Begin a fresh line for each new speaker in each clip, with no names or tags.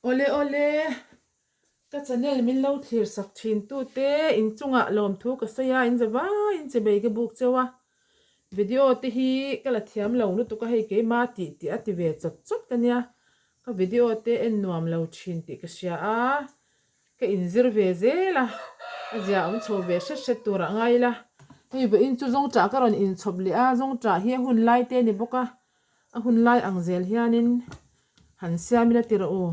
Awle awle, ka channel min lo thlir sak thin tute inchungah lawmthu ka sawi a, in za vai in chebei ka buk cheu a, video te hi ka la thiam lo lutuk a hei keima tih tih a ti ve chawt chawt ka nia, ka video te en nuam lo thin tih ka hria a, Ka inzir ve zel a, a zia awm chho ve hret hret tur ah ngai ila. Hei vawiin chu zawngṭah ka rawn inchhawp leh a, zawngṭah hi a hun lai te a ni bawk a, a hun lai ang zel hianin han siam ila ti rawh u.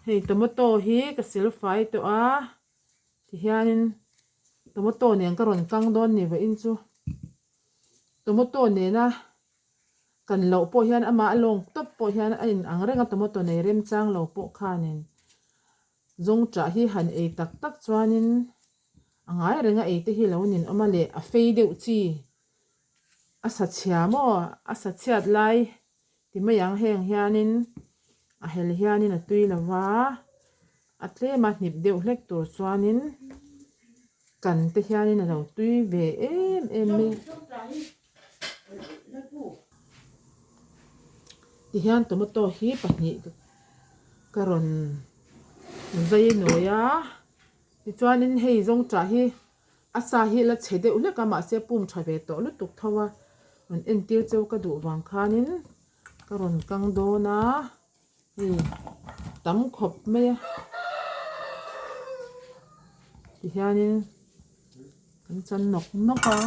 Hei tomato hi ka sil fai tawh a, tihianin tomato nen ka rawn kang dawn ni vawiin chu. Tomato nena Kan loh pawh hian amah a lawng tawp pawh hian a in ang reng a, tomato nei remchang lo pawh khanin zawngṭah hi han ei tak tak chuanin a ngai reng a ei te hi lo nin awm a leh a fei deuh chi a sa chhia maw a sa chhiat lai ti mai ang heng hianin a hel hianin a tui lo va a tlem a hnip deuh hlek tur chuanin kan te hianin a lo tui ve em em mai. Tihian tomato hi pahnih ka rawn zai nawi a tichuanin hei zawngṭah hi a sa hi la chhe deuh hlek a mahse pum ṭha ve tawh lutuk tho a rawn entir cheu ka duh vang khanin ka rawn kang dawn a hei tam khawp mai a tihianin kan chan nawk nawk a.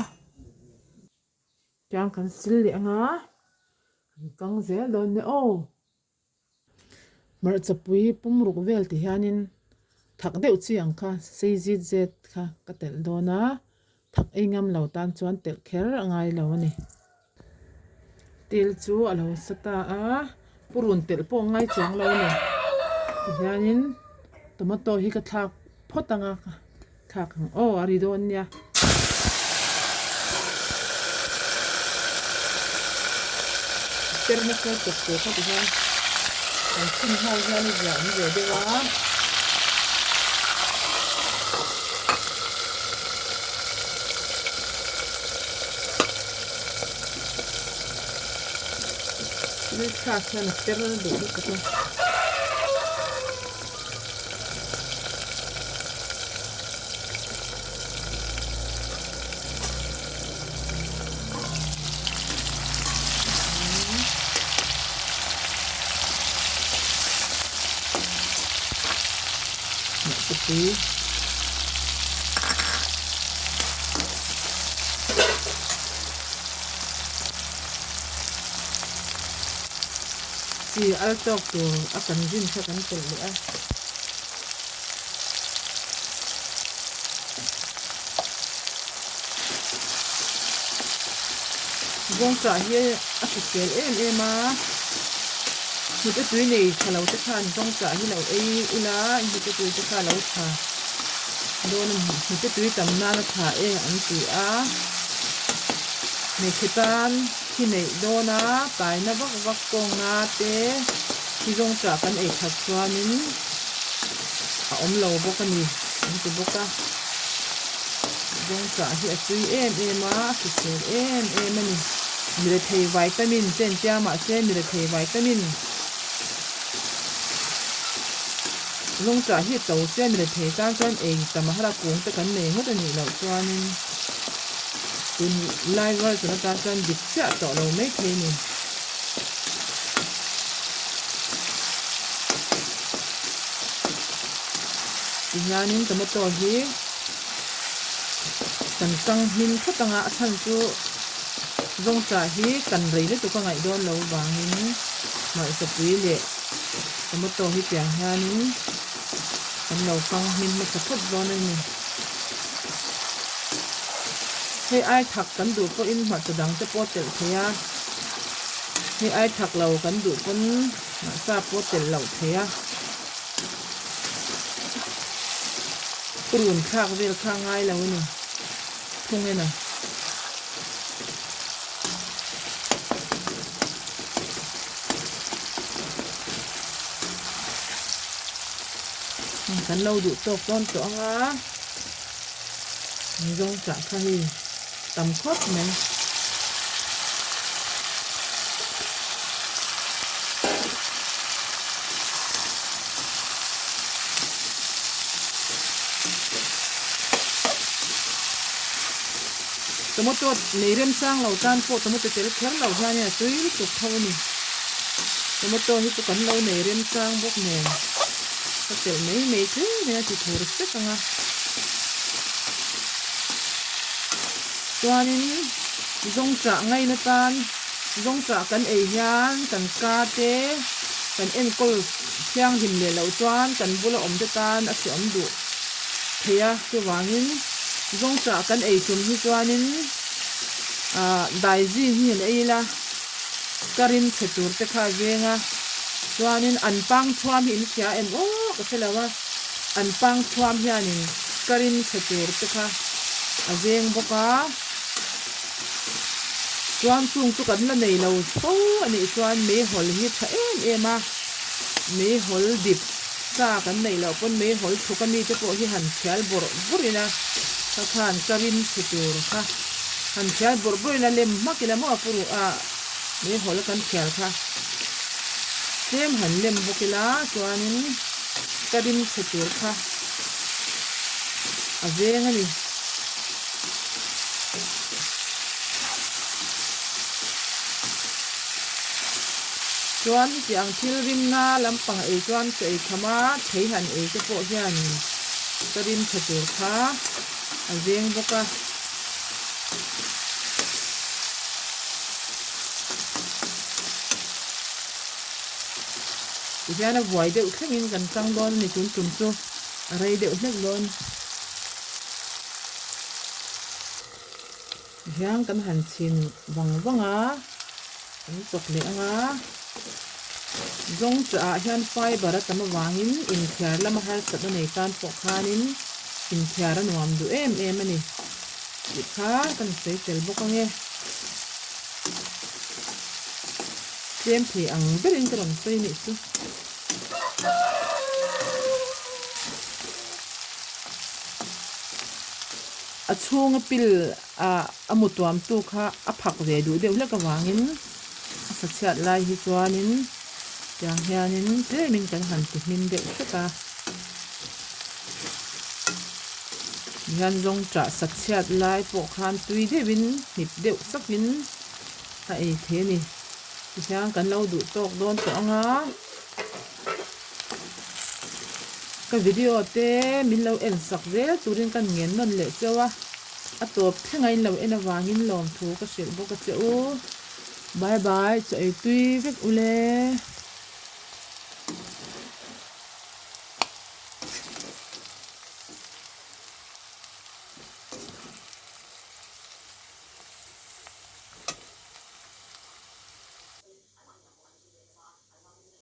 Tiang kan sil leh anga kan kang zel dawn nia aw. Hmarcha pui pum ruk vel ti hianin thak deuh chi ang kha sei zit zet kha ka telh dawn a, thak ei ngam lo tan chuan telh kher a ngai lo a ni. Til chu a lo sa ta a, purun telh pawh a ngai chuang lo a ni. Tihianin tomato hi ka thlak phawt anga. Thlak ang aw a ri dawn nia. Per nasa tawp tur kha ti hian kan chhun nghal hian a zia awm ve deuh a. Thil thlak hian a per duh lutuk a. Chi al tawk tur a kan rin kha kan telh leh a. Zawngṭah hi a hrisel em em a, hnute tui nei tha lo te khan zawngṭah hi lo ei ila hnute tui te kha a lo tha dawn a ni. Hnute tui tam nan a tha e an ti a, hmeichhe tan thi neih dawn a taina vak vak kawngna te hi zawngṭah kan ei that chuanin a awm lo bawk a ni an ti bawk a zawngṭah hi a tui em em a a hrisel em em a ni mirethei vitamin te an tia mahse mirethei vitamin zawngṭah hi a to sia mirethei tan chuan ei tam a har a kung te kan nei ngawt a nih loh chuanin tun lai version atan chuan dik chiah tawh lo maithei a ni. Tihianin tomato hi kan kang hmin phawt ang a, a chhan chu zawngṭah hi kan rei lutuk a ngaih dawn lo vangin hmarchapui leh tomato hi tiang hianin kan lo kang hmin hmasa phawt dawn a ni. Hei ai thak kan duh pawhin hmarcha dang te pawh telh thei a, hei ai thak lo kan duh pawn hmarcha pawh telh loh thei a. Purun thlak vel kha a ngai lo a ni thung en a. Kan lo duh tawk dawn tawh ang a an zawng chah kha hei tam khawp mai. Tomato nei remchang lo tan pawh tomato tel kher lo hianin a tui lutuk tho a ni. Tomato hi chu kan lo nei remchang bawk nen ka telh mai mai tlem in a ti thur sek ang a. Chuanin zawngchah ngaina tan zawngchah kan ei hian kan ka te kan enkawl thianghlim leh loh chuan kan bula awm te tan a hreawm duh thei a chuvangin zawngchah kan ei tum hi chuanin ah daizin hi han ei ila ka rim chhe tur te kha a veng a chuanin an pang thuam hi in hria em aw ka hre lo a an pang thuam hianin ka rim chhe tur te kha a veng bawk a chuan chung chu kan la nei lo fo a nih chuan meihawl hi tha em em a meihawl dip. Sa kan neih loh pawn meihawl thuk a mite pawh hi han thial bawrh bawrh ila kha khan ka rim chhe tur kha han thial bawrh bawrh ila lem hmak ila maw a pu ruh a meihawl kan thial kha tlem han lem bawk ila chuanin ka rim chhe tur kha a veng a ni. Chuan hetiang thil rimna lampang ei chuan chaw ei tham a, thei han ei te pawh hian ka rim tha tur kha a veng bawk a. Tihian a vuai deuh thlengin kan tang dawn a ni tun tum chu a rei deuh hlek dawn. Hian kan han chhin vang vang a, kan chawk leh ang a, zawng chah ah hian fiber a tam avangin inthiar lama harsatna nei tan pawh khanin inthiar a nuam duh em em a ni tih kha kan sawi tel bawk ang e. Tlem thei ang berin ka rawn sawi nih chu. A chhunga pil ah a mu tuam tu kha a phak ve duh deuh hlek avangin a sa chhiat lai hi chuanin tiang hianin tlemin kan han ti hmin deuh hlek a. Tihian zawng chah sa chhiat lai pawh khan tui deuhin hnip deuh sakin a ei thei a ni. Tihian kan lo duh tawk dawn tawh ang a. Ka video te min lo en sak zel turin ka ngen nawn leh cheu a, a tawp thleng a in lo en avangin lawmthu ka hrilh bawk a che u. Bye bye, chaw ei tui vek ule.